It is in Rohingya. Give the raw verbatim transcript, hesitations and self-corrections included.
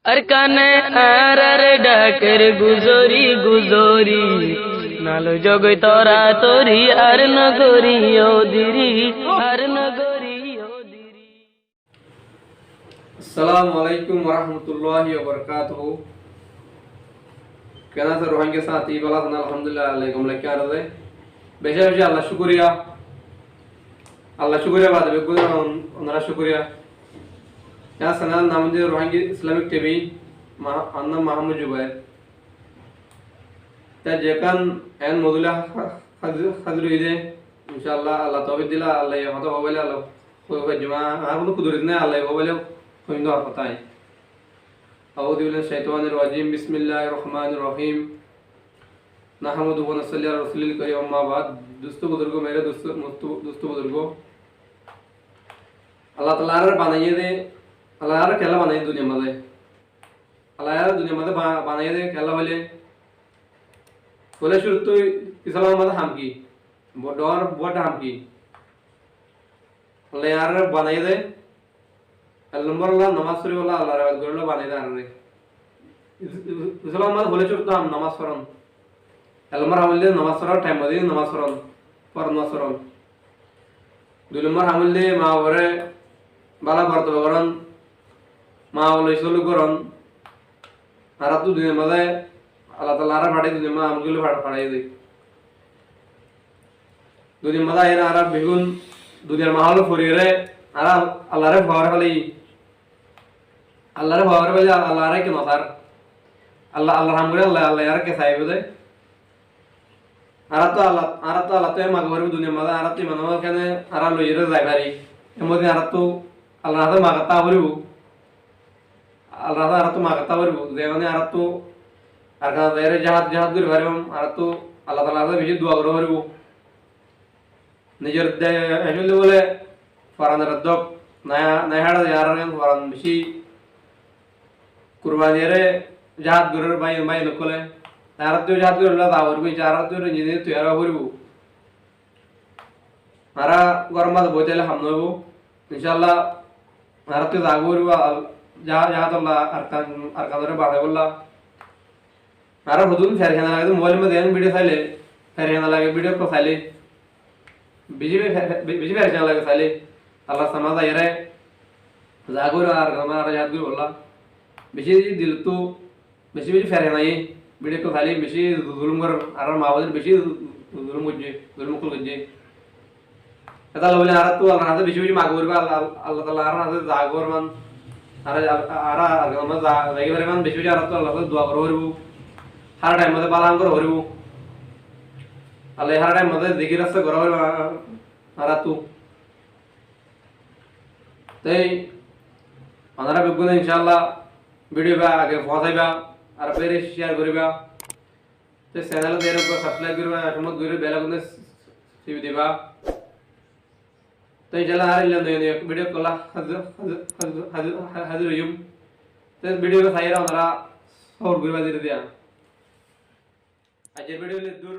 Arkane añárar dháker guzori guzori, naloi zogoi tora tori, ar no gori odiri, ar no gori odiri. Assalamu alaikum warahmatulláhi wabarakátuhu. Ken asó Ruáingga sáñti? Bála asó né? Alhamdulillah, Allah gom raikké añáre. Beci beci Allah cúkuriya. Allah cúkuriya bade beggún on-, onora cúkuriya. Yá channel nam óilde Ruáingga Islamic T V, ma-, añár nam Muhammad Zubair. Te zekkán en mozuk loi ha-, ha-, házir, házir óiyi de, inshallah, Allah toufik dile, Allah ye hotá hoibo bole Allah hoi faijjum, añár hono kudurit nai, Allah ye hoibo bole hoiyum de hotá. أعوذ بالله من الشيطان الرجيم. بسم الله الرحمن الرحيم. نحمده ونصلي على رسوله الكريم، أما بعد. Dustó buzurgó, mere dustó, dustó, dustó buzurgó. Allah taala añáre banaiyé de, Allah añáre kiyólla banaiyé duniyar mazé. Allah añáre duniyar mazé ba-, banaiyé de kiyólla hoilé, hoilé cúruttu Islam or mazé ham ki? Bo-, dhoóñr bóut ham ki? Allah añáre banaiyé de, ek lombor óilde nomás foribolla, Allah r ibadot goríbolla banaiyé de añáre. Is-, is-, Islam or mazé hoilé cúruttu ham nomás foron. Ek lombor ham óilde nomás foron, thaim mozin nomás foron, foros nomás foron. Dui lombor ham óilde maa baforé bála bortofan goron, maa bafor loi suluk goron. Añára tu duniyar mazé Allah taala añáre fathaiye, duniyar mazé añára gilé fa-, fathaiye de. Duniyar mazé aiyóre añára beggún duniyar mahól foriyóre añára Allah re fore félaiyi. Allah re fore félaiyi, Allah añáre ke no sar. Allah, Allah r ham gorí, Allah, Allah añáre ke saibo de. Añára tu Allah, añára tu Allah ttú maga foribo duniyar mazé, añára tu iman amol kene añára loiyóre zai fari. Emodi añára tu Allah r hañsé maga táka foribo. Allah r hañsé añára tu maga táka foribo. Ze mane añára tu Arkan zaiyóre jihad, jihad gorí faribám, añára tu Allah taala r hañsé beci dua gora foribo. Nizor de-, dec óile bóle foran ere dók, nai, nai hára de añárar foran beci kurbani diyóre jihad gorer bái, bái ókkole. Añára tu jihad goríbolla za foribo, añára tu nizor toiyar ówa foribo. Añára góror mazé boi táile ham no óibo. Inshallah, añára tu za foribo, al-, ja-, jihad olla Arkan, Arkan ore banaibolla. Añára hodún ferecani lage de, mobáilor mazé en video saile, ferecani lage video ekkán saile, beci fe-, fe-, beci ferecani lage saile, Allah r hañsé zaiyóre, za gorí ar gama añára yad gorí bolla. Beci dilottú, beci beci ferecani lage, video ekkán saile, beci zulum gorer, añárar maa bóinore beci zulum goijje, zulum ókkol goijje. Etolla bóli añára tu Allah r hañsé beci beci maga foribo, Allah, Allah, Allah taala añárar hañsé za gorer man, añára, añára, añára, añára za, zai fari man beci beci añára tu Allah r hañsé dua gora foribo. Hár thaim mazé bála ham gora foribo. Allah hár thaim mazé zikir azkar gora foribo añára tu. Te onora beggúne inshallah video ba age foóñsaiba, ar fere share goriba. Te channel ot ere subscribe goriba, ar somot gori bell icon sibi diba. Te inshallah ar illa noya noya video ókkol loi házir, házir, házir, házir, házir óiyum. Te video saiyóre onora support goriba diri diya. Aijjar video illa dur.